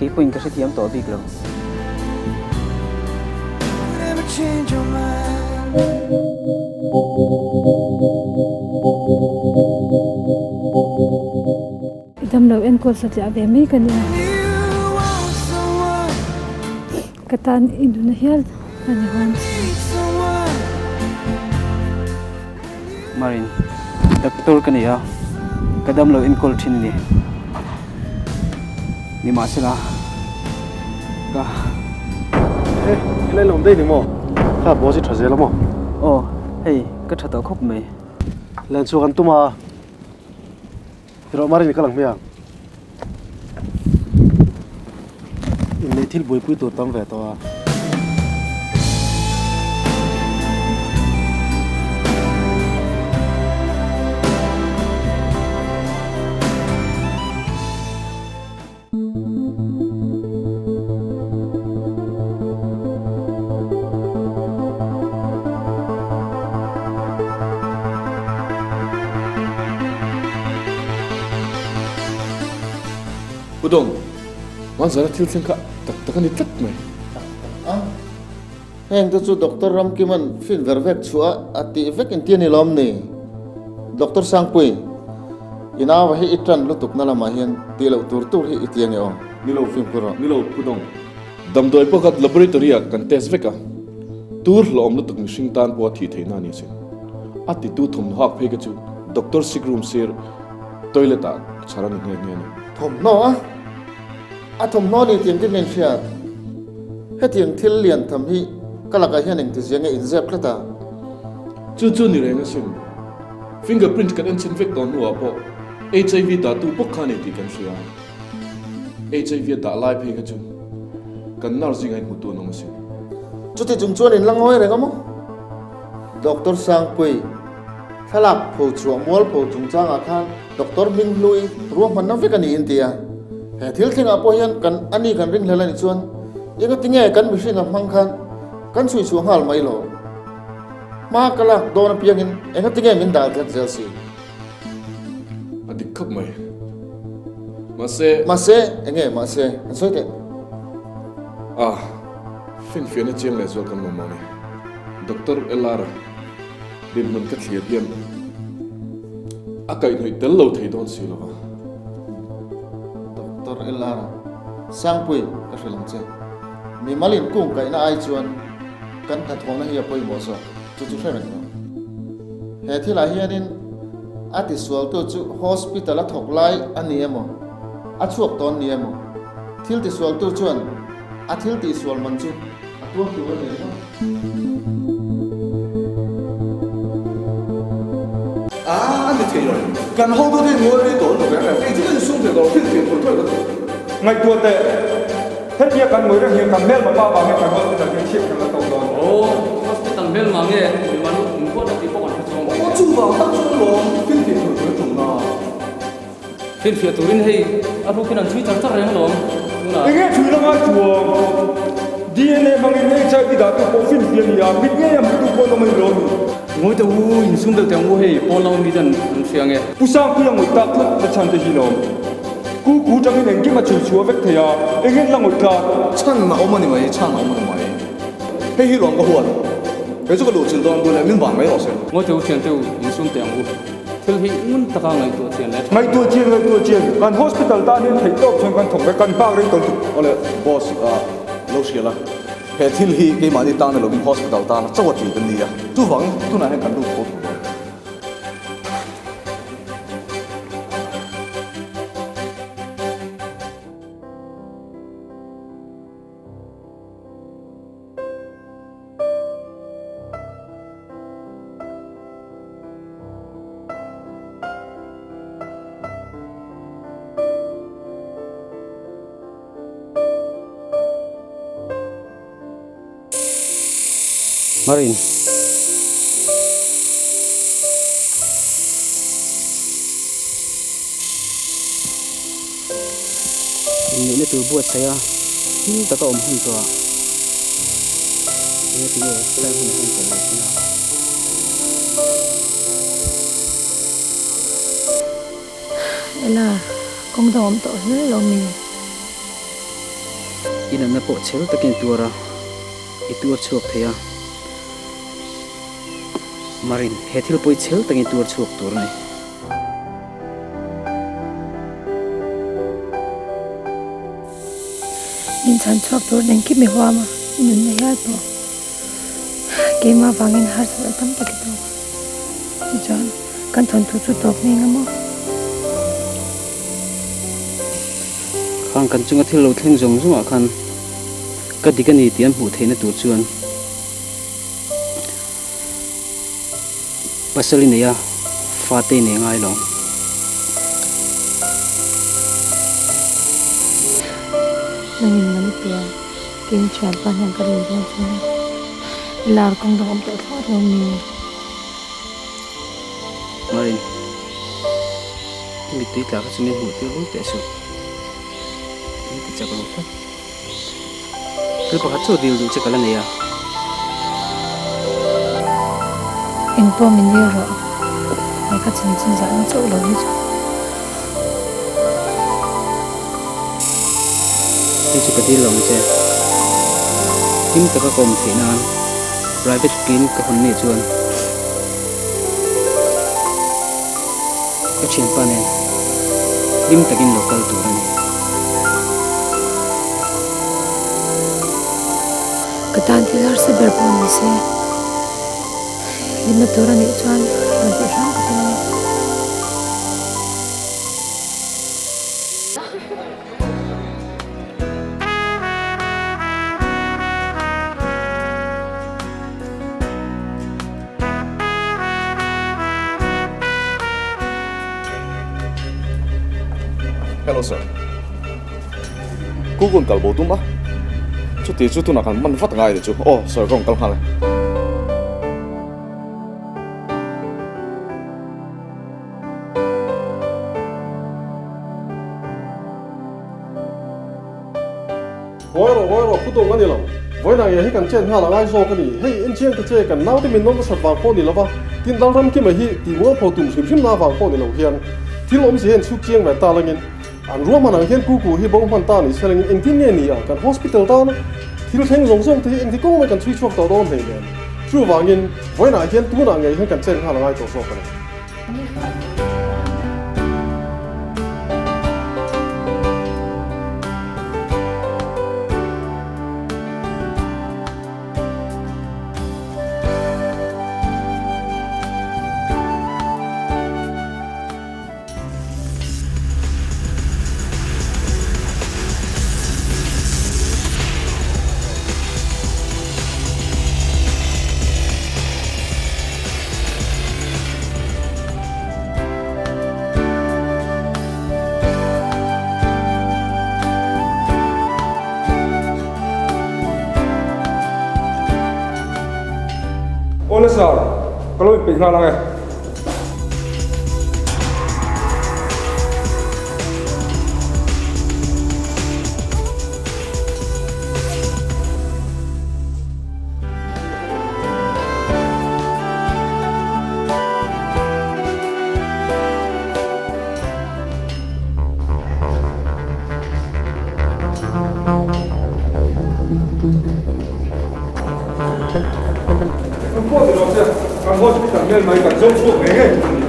Kei pawhin ka hrethiam tawh bik lo. I damlo enkawl satliah ve mai ka nia. Ka tan i nuna hial a ni huam si. Marin, Doctor ka nei a, ka damlo enkawl thin a ni. Nimahsela, ka. He, helai lawm daih ni maw? Kha boss i tha zel a maw? Aw, hei ka tha tawh khawp mai. Len chhuak an tum a. Tirawh Marin i kal ang hmiang. Inneih thil buaipui tur tam ve tawh a. Pu Dawng, Manzara thil thleng kha tak tak a ni tlat mai. Tak tak a? Heng te chu Doctor Ramkima'n fin ver vek chhuah a tih vek inti a ni lawm ni? Doctor Sangpui, I nau hi i tan lutuk na lamah hian tih loh tur tur hi i ti ange aw. Ni lo, Fimkhur rawh. Ni lo, Pu Dawng. Damdawi pakhat laboratory ah kan test vek a, tur hlawhawm lutuk mihring tan pawha thih theihna a ni asin. A titu thawmhnaw hak phei kha chu Doctor sick room sir toilet ah chhar a ni nghe nghe a ni. Thawmhnaw a? A thawmhnaw ni tiang te hian hriat. Hetiang thil lian tham hi ka lakah hian engtizia nge inzep tlat a? Chu chu ni reng asin. Fingerprint kan enchhin vek tawh hnuah pawh HIV dahtu bawk kha a ni tih kan hria. HIV a dah lai phei kha chu kan nurse zingah in hmutu an awm asin. Chuti chung chuan in la ngawi reng a maw? Doctor Sangpui, thlalak pho chhuah mual pho chungchangah khan Doctor Hminghlui ruahmanna vek a ni in ti a. He thil thlengah pawh hian kan ani kan ringhlel a nih chuan engatinge kan mihring a hmang khan kan chhui chhuah nghal mai lo? Hma ka lak dawn apiangin engatinge min dal tlat zel si? A dik khawp mai. Mahse. Mahse, enge mahse? An sawi teh. Ah, finfiahna chiang leh zual kan mamawh a ni. Doctor LR dinhmun ka thlir hian a kaihhnawih tel lo thei dawn si lo va. Doctor LR, Sangpui, ka hrilh ang che. Mimal inkung kaihna ai chuan kan hnathawhna hi a pawimawh zawk. Chu chu hre reng lo. He thilah hianin a tisualtu chu hospital a thawk lai a ni emaw, a chhuak tawn ni emaw, thil tisualtu chuan a thil tihsual man chu a tuar tur a ni emaw. A a ni thei lo. Kan hotute in ngawi rei tawh lutuk reng reng. Kei chu ka insum thei tawh lo, thil thei tur thuai ka duh. Ngaihtuah teh. Hetia kan ngawi reng hian kan hmelma pa vangin kan hospital hian chhiat kan la tawk dawn. Aw, hospital hmelma nge mimal inpawh na tih pawh kan hre chuang mai. Aw, chuvang tak chu alawm finfiah tur tur a tum na. Finfiah turin hei a rukin an chhui char char reng alawm tunah. Enge chhui la ngai chuang? DNA hmangin HIV dahtu pawh finfiah a ni a, mit ngei a hmutu pawh an awm a ni lo mi? Ngawi teh u, insum deuh teh ang u hei, pawn lama mi ten an hria nge? Pu Sangpuia ngawih tak tlat na chhan te hi lawm. Ku ku tangin engkim a chhui chhuah vek thei a, engin la ngawih tlat. Chhan a awm a ni mai, chhan a awm a ni mai. Hei hi lawm ka huat. Kei chu ka luh chilh dawn duh leh min van mai rawh se. Ngawi teh u thian teh u, insum teh ang u. Thil hi ngun taka ngaihtuah chian leh tha. Ngaihtuah chian, ngaihtuah chian. Kan hospital tan hian theih tawp chuan kan thawk vek, kan nghak rei tawlh tuk. Awle boss, lo hria la. He thil hi keimahni tan ni lovin hospital tana chauh a ti kan ni a, chuvang tunah hian kan lut tho tur dawn. Marin. Inneihna tur buatsaih a him taka awm hun tawh ah enge tinge helai hmunah hian kal leh thin a. Ela, kawng dang awm tawh hle lo mi? I natna pawh chhel takin i tuar a, i tuar chhuak thei a. Marin, he thil pawh i chhel takin i tuar chhuak tur a ni. Min chhan chhuak tur engkim i huam a, i nunna hial pawh keimah vangin harsatna tam tak i tawk a. Tichuan, kan thawnthu chu tawp ngei nga maw? Khang kan chunga thil lo thleng zawng zawngah khan ka dik a ni tih an hmuh theihna tur chuan Pasal i nei a, fate i nei ngai lo. Nangin man i pe a, keini thianpa hian ka rel dawn chu nia. I lar kawng dang awm tawh thlawt lo mi? Marin, i mittui tla kha chu min hmuh tir lul teh suh. Min ti chak lo tlat. Thil pakhat chu dil duh che ka la nei a. Eng pawh min dil rawh. He ka chanchin zahna chauh lo hi chu. Hei chu ka dil lo ang che. Hlim taka ka awm theih nan private clinic ka hawn nih chuan ka thianpa nen hlim takin lo kal tur a ni. Ka tan thil harsa ber pawh ni se, hlimna tur a nih chuan rawn tih hram ka tum a ni. Hello sir. Google kal bo tum a. Chuti chu tunah kan man vat ngai ni chu. Aw sir ka rawn kal nghal e. Ngawi rawh, ngawi rawh, khutawng a ni lo. Vawiin ang hi kan chen nghal a ngai zawk a ni. Hei, enchiang ta che, kan naute min nawm nasat vang pawh ni lo va, tin Lalram Kima hi tih mualpho tum hrim hrim na vang pawh ni lo hian thil awmzia hian chhuk chiang ve ta langin an ruahman ang hian Kuku hi bo hman ta ni se langin engtin nge ni ang kan hospital tana thil thleng zawng zawng te hi engti kawng mai kan chhui chhuak tawh dawn hlei nen. Chuvangin, vawiinah hian tunah ngei hian kan chen nghal a ngai tawh zawk a ni. Awle sir, ka lo inpeih nghal ang e. Kan pawh ni lo che, kan hospital hmel mai kan zawng chhuak ngei ngei tur a ni.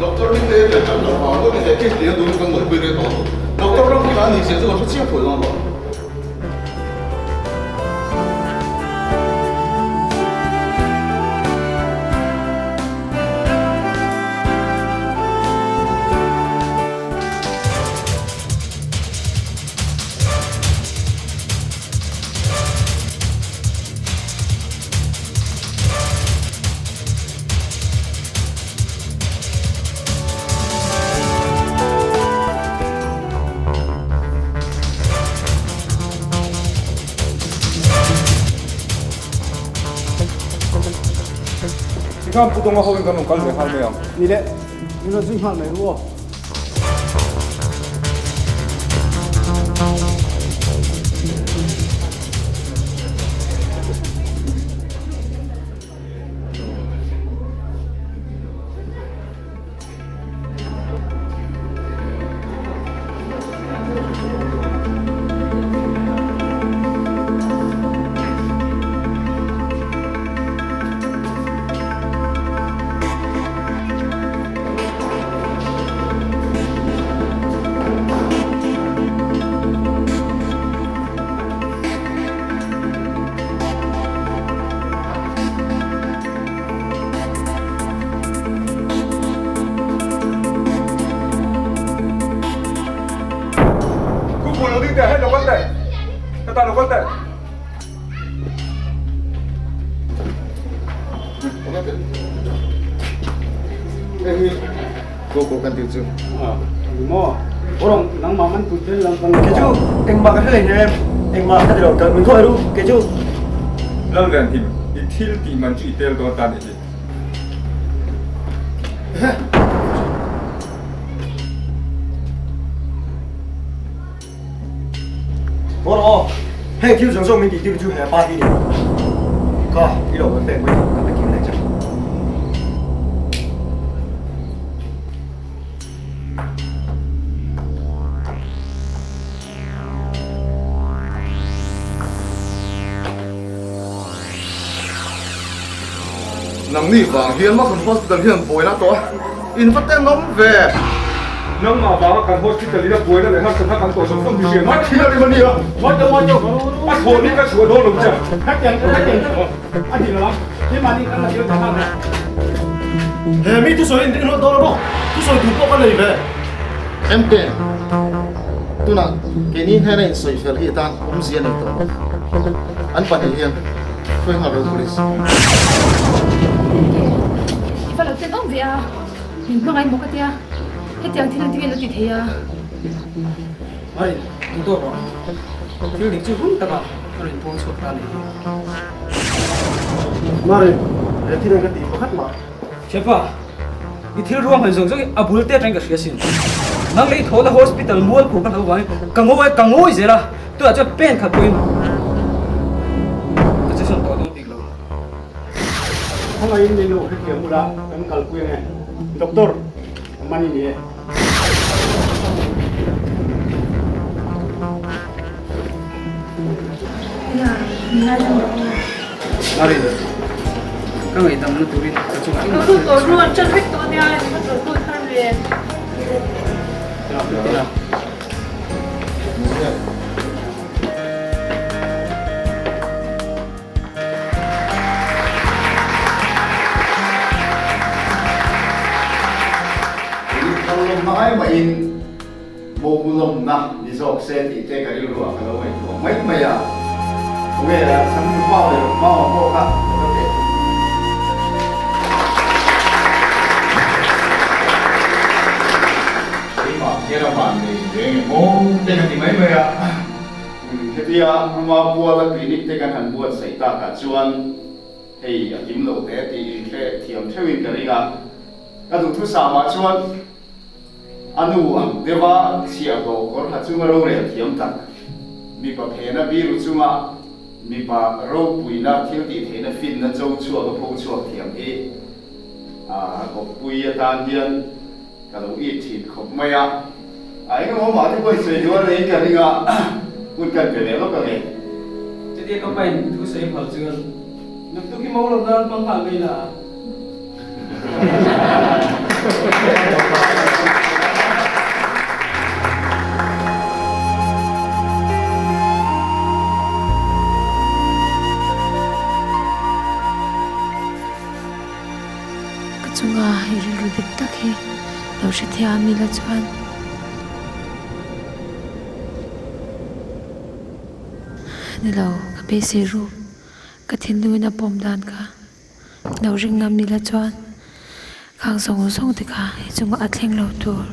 Doctor Rinte hian kan lo hau deuh ni he case lian dun kan buaipui rei tawh a. Doctor Ramkima a nih zia chu kan hre chiang phuai dawn lo. Tikhan Pu Dawnga ho in kan rawn kal ve nghal mai ang. Ni le, min rawn zui nghal mai ru aw. Dingte, hei lo kal teh. Hetah lo kal teh. Hei hi ko ko kan tih chu. Maw? Awrong nangmah man pui tel lang kan Kei chu engmah ka hre hlei nem, engmah ka ti lo, min khaw ru kei chu. Lalrianhim, i thil tih man chu i tel dawn ta nih hi. Bawr aw, heng thil zawng zawng min tih tir chu he pa hi ni. Ka i lo kan pek mai ka pe kim leh che. Nangni vang hian Makhan Hospital hian buaina tawh a, in va tenawm ve. Nangmah vanga kan hospital ina buaina leh harsatna kan tawh zawng zawng hi hriat mai thil a rim a nia. A thawn hi ka chhuah dawn lo che. He mi thusawi in ring hlawt dawn a maw? Thusawi tur pawh ka nei ve. MK, tunah keini hnena insawi fel hi atan awmzia nei tawh lo. An pahnih hian hruai nghal rawh police. MK, i va lo tet awm ve a, min hmangaih maw ka tia, hetiang thil engtin nge lo ti thei a? Marin, duh tawk rawh. Thil dik chu hun takah ka rawn inpuang chhuak ta a nih hi. Marin, he thil ang ka tih pakhat mah. Thianpa, i thil ruahman zawng zawng hi a bul te atangin ka hria sin. Nang leh i thawhna hospital mualphu ka hlo vangin ka ngawi ka ngawi zel a, tunah chuan pen khat pawhin ka che sawn tawh dawn bik lo. Khawngaihin min lo hrethiam ula kan kalpui ange. Doctor, man i ni e. Nia, min ngaidam rawh aw. Marin, ka ngaihdamna turin ka chungah engmah Ka tawh ru an ṭan vek tawh ania, ka tawh tawh thar ve. Thal lawmna ai mahin Mo lawmna ni zawk se tih te ka rilruah ka lo ngaihtuah mai mai a. Khawnge la changtu pau leh Rukmama pawh kha ka va teh. Keimah hian a van nei reng em aw te ka ti mai mai a. Hetia ama puala clinic te kan han buatsaih takah chuan hei a kim lo hle tih inhre thiam theuhin ka ring a. Ka duhthusam ah chuan A nu ang deuha chhiahhlawh kawr ha chunga rorel thiam tak, mipa phena biru chunga mipa ropuina thil tih theihna finna cho chhuak a pho chhuak thiam hi a kawppui atan hian ka lo it thin khawp mai a. A engemaw mah te pawh i sawi duh a nei ka ring a, hun kan pe leh lawk ang e. Chutia ka pain thu sawi phal chuan naktuk hi mo lo nan hmang nghal mai la. Ka chunga i rilru dik tak hi lo hrethiam ila chuan ni lo ka beisei ruk ka thinlungin a pawm dan kha. Lo ring ngam ila chuan khang zawng zawng te kha i chungah a thleng lo tur.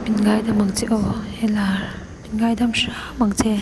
Min ngaidam ang che aw, Helar, min ngaidam hram ang che.